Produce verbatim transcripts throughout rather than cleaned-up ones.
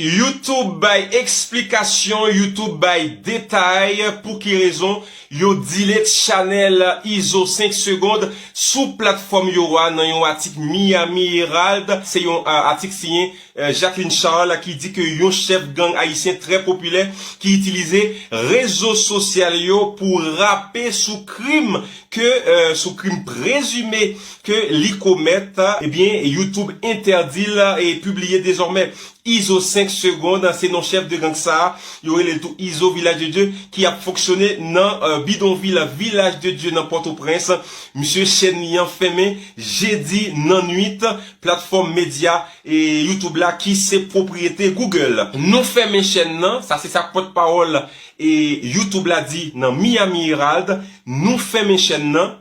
YouTube bay eksplikasyon, YouTube bay detay pou ki rezon yo delete chanèl Izo senk Segonn sou platfòm yo a. Nan yon atik Miami Herald, se yon, eh, atik siyen, eh, Jacqueline Charles, ki di ke yon chèf gang ayisyen trè popilè ki itilize rezo sosyal yo pou rape sou krim ke, eh, sou krim prezime ke li komèt, ebyen, YouTube entèdi l e pibliye dezòmè. Izo senk Segonn, se non chèf de gang sa a. Yo rele l tou Izo Vilaj de Dye, ki ap fonksyone nan, eh, bidonvil Vilaj de Dye nan Pòtoprens. Misye, chèn li an fèmen jedi nan nwit. Platfòm medya e YouTube la ki se pwopriyete Google. Nou fèmen chèn nan, sa se sa pòtpawòl e YouTube la di nan Miami Herald. Nou fèmen chèn nan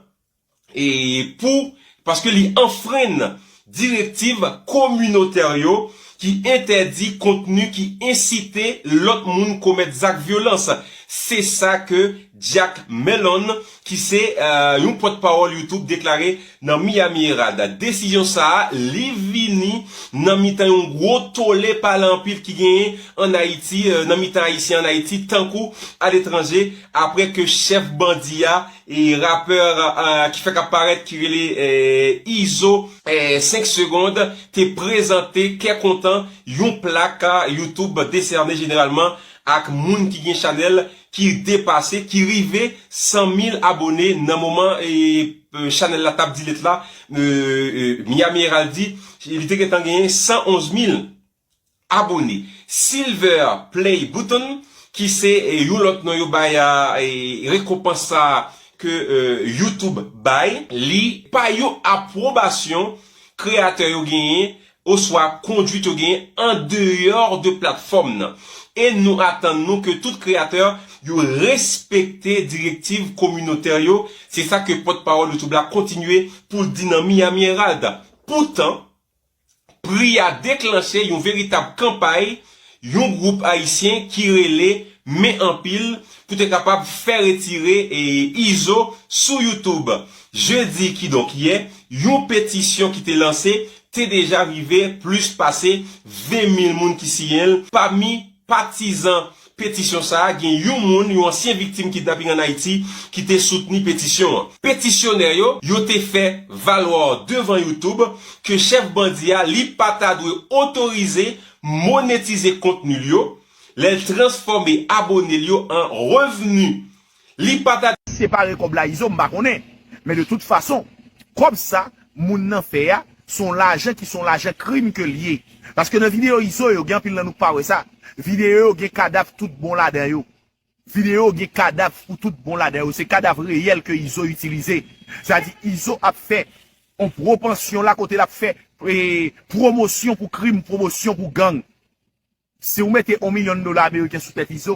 e pou, paske li anfrenn direktiv kominotè yo ki entèdi kontni ki ensite lòt moun komèt zak vyolans. Se sa ke Jack Mellon, ki se, eh, yon pòtpawòl YouTube, deklare nan Miami Herald. Desizyon sa a, li vini nan mitan yon gwo tole pale anpil ki genyen ann Ayiti, eh, nan mitan Ayisyen ann Ayiti, tankou aletranje, apre ke chèf bandi a e rapè, eh, ki fèk ap parèt, ki rele, eh, Izo, eh, senk Segonn, te prezante kè kontan yon plak, eh, YouTube desène jeneralman ak moun ki gen chanèl ki depase, ki rive san mil abone nan moman, eh, eh, chanèl la t ap delete la, eh, eh, Miami Herald di, li te gentan genyen san onz mil abone. Silver Play Button, ki se, eh, yon lòt non yo bay, eh, rekonpans sa ke, eh, YouTube bay, li pa yon apwobasyon kreyatè yo genyen oswa kondwit yo genyen an deyò de platfòm nan. E nou atann nou ke tout kreyatè yo respekte direktiv kominotè yo. Se sa ke pòtpawòl YouTube la kontinye pou l di nan Miami Herald. Poutan, pri a deklanche yon veritab kanpay yon gwoup ayisyen ki rele Men Anpil pou te kapab fè retire, eh, Izo sou YouTube. Jedi, kidonk yè, yon petisyon ki te lanse te deja rive plis pase ven mil moun ki siyen l. Pami patizan petisyon sa a, gen yon moun, yon ansyen viktim kidnaping ann Ayiti, ki te soutni petisyon an. Petisyonè yo, yo te fè valwa devan YouTube ke chèf bandi a, li pa ta dwe otorize monetize kontni l yo, lè l transfòme abone l yo an revni. Li pa ta separe kòb la Izo, m pa konnen. Men de tout fason, kòb sa, moun nan fè a, se yon lajan ki se yon lajan krim ke l ye. Paske nan videyo Izo yo, gen anpil nan nou k pa wè sa. Videyo yo gen kadav tout bon ladan yo. Videyo yo gen kadav pou tout bon ladan yo. Se kadav reyèl ke Izo itilize. Sa di Izo ap fè yon pwopansyon la kote l ap fè, eh, pwomosyon pou krim, pwomosyon pou gang. Si w mete yon milyon dola ameriken sou tèt Izo,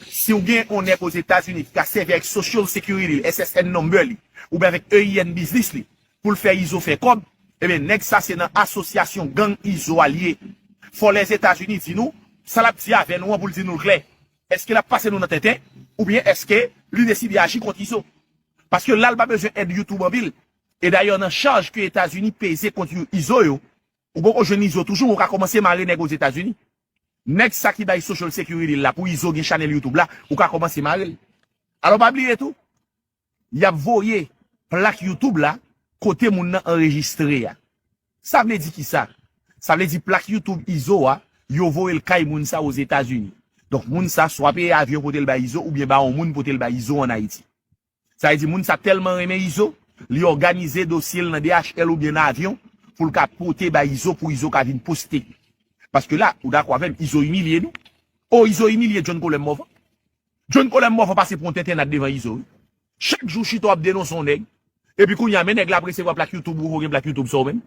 si w gen yon nèg Ozetazini ki ka sèvi avèk Social Security li, S S N number li, oubyen avèk E I N business li, pou l fè Izo fè kòb, ebyen, nèg sa se nan asosyasyon gang Izo a l ye. Fò Lèzetazini di nou, sa l ap di avè nou an pou l di nou l klè. Èske l ap pase nou nan tenten, oubyen èske li deside aji kont Izo? Paske la l pa bezwen èd YouTube anpil. E dayè nan chaj ke Etazini peze kont Izo yo, ou poko jwenn Izo toujou, ou ka kòmanse mare nèg Ozetazini. Nèg sa ki bay Social Security la pou Izo gen chanèl YouTube la, ou ka kòmanse mare l. Alò pa bliye tou, y ap voye plak YouTube la kote moun nan anrejistre a. Sa vle di kisa? Sa vle di plak YouTube Izo a, yo voye l kay moun sa Ozetazini. Donk moun sa swa peye avyon pote l bay Izo oubyen ba yon moun pote l bay Izo ann Ayiti. Sa vle di moun sa tèlman renmen Izo, li òganize dosye l nan D H L oubyen nan avyon pou l ka pote bay Izo pou Izo ka vin poste. Paske la, ou dakò avè m, Izo imilye nou. O, Izo imilye John Colem Morvan. John Colem Morvan pase pou yon tentennad devan Izo, wi. Chak jou chita w ap denonse yon nèg. Epi kounye a, men nèg la ap resevwa plak YouTube, ou gen plak YouTube sa w menm.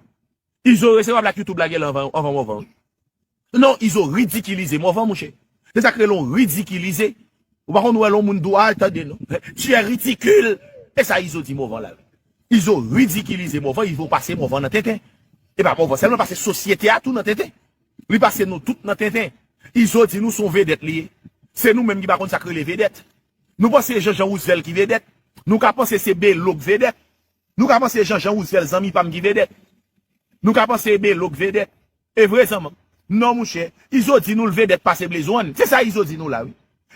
Izo resevwa plak YouTube la genlè anvan, anvan Morvan, wi. Non, Izo ridikilize Morvan, monchè. Se sa k rele yon ridikilize. Ou pa konn wè lè yon moun di w, a, tande non. Tu es ridicule. E sa Izo di Morvan la. Izo ridikilize Morvan, Izo pase Morvan nan tenten. E pa Morvan sèlman, pase sosyete a tou nan tenten. Li pase nou tout nan tenten. Izo di nou se yon vedèt li ye. Se nou menm ki pa konn sa k rele vedèt. Nou panse Jean-Jean Roosevelt ki vedèt. Nou ka panse se Belo k vedèt. Nou ka panse Jean-Jean Roosevelt zanmi pa m ki vedèt. Nou ka panse Belo k vedèt. E vrezman, Non, monchè. Izo di nou l vedèt pase Blaze One. Se sa Izo di nou la, wi.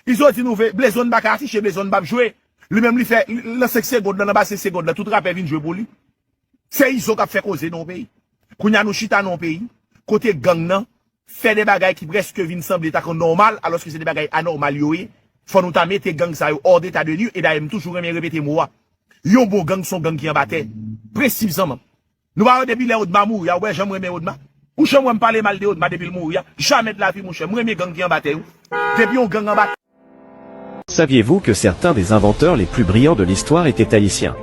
Izo di nou ve-, Blaze One pa ka afiche, Blaze One p ap jwe. Li menm li fè, li, nan senk segond lan, nan ba senk segond lan, tout rapè vin jwe pou li. Se Izo k ap fè koze nan yon peyi. Kounye a nou chita nan yon peyi, kote gang nan fè de bagay ki prèske vin sanble tankou nòmal, alòske se de bagay anòmal yo ye. Fò nou ta mete gang sa yo hors d'état de nuire, e dayè m toujou renmen repete mo a. Yon bon gang se yon gang ki anba tè. Presizman. Nou pa wè depi lè Odma mouri a, ou wè jan m renmen Odma? Ou janm wè m pale mal de Odma depi l mouri a? Jamè de lavi, monchè. M renmen gang ki anba tè yo. Depi yon gang anba tè. Saviez-vous que certains des inventeurs les plus brillants de l'histoire étaient haïtiens ?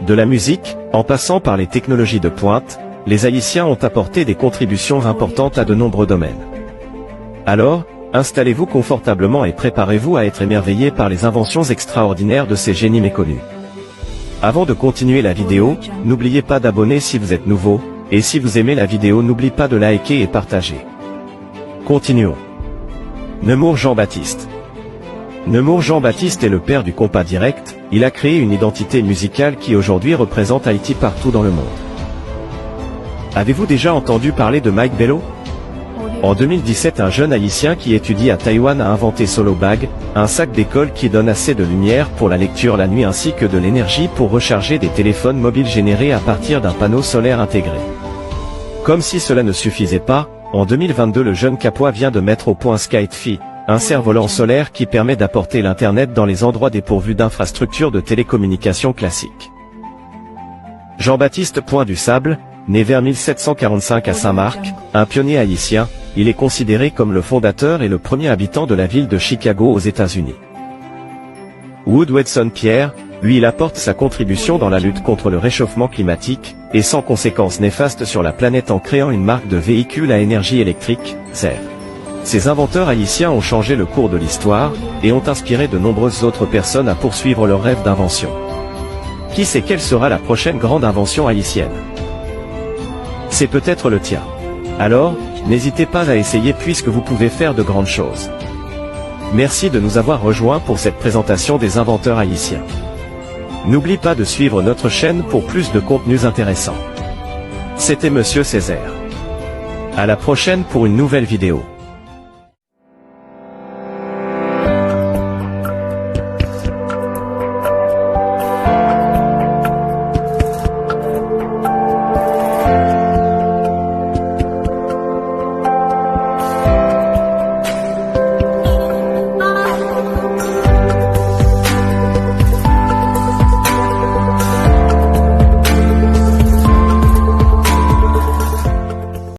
De la musique, en passant par les technologies de pointe, les Haïtiens ont apporté des contributions importantes à de nombreux domaines. Alors, installez-vous confortablement et préparez-vous à être émerveillé par les inventions extraordinaires de ces génies méconnus. Avant de continuer la vidéo, n'oubliez pas d'abonner si vous êtes nouveau, et si vous aimez la vidéo, n'oublie pas de liker et partager. Continuons. Nemours Jean-Baptiste. Nemours Jean-Baptiste est le père du compas direct, il a créé une identité musicale qui aujourd'hui représente Haïti partout dans le monde. Avez-vous déjà entendu parler de Mike Bello ? En deux mille dix-sept, un jeune haïtien qui étudie à Taïwan a inventé Solo Bag, un sac d'école qui donne assez de lumière pour la lecture la nuit ainsi que de l'énergie pour recharger des téléphones mobiles générés à partir d'un panneau solaire intégré. Comme si cela ne suffisait pas, en deux mille vingt-deux, le jeune Capois vient de mettre au point SkyTfi, un cerf-volant solaire qui permet d'apporter l'Internet dans les endroits dépourvus d'infrastructures de télécommunications classiques. Jean-Baptiste Point du Sable, né vers mille sept cent quarante-cinq à Saint-Marc, un pionnier haïtien, il est considéré comme le fondateur et le premier habitant de la ville de Chicago aux États-Unis. Wood Wedson Pierre, lui, il apporte sa contribution dans la lutte contre le réchauffement climatique, et sans conséquences néfastes sur la planète en créant une marque de véhicules à énergie électrique, ZEV. Ces inventeurs haïtiens ont changé le cours de l'histoire et ont inspiré de nombreuses autres personnes à poursuivre leurs rêves d'invention. Qui sait quelle sera la prochaine grande invention haïtienne ? C'est peut-être le tien. Alors, n'hésitez pas à essayer puisque vous pouvez faire de grandes choses. Merci de nous avoir rejoints pour cette présentation des inventeurs haïtiens. N'oublie pas de suivre notre chaîne pour plus de contenus intéressants. C'était Monsieur Césaire. À la prochaine pour une nouvelle vidéo.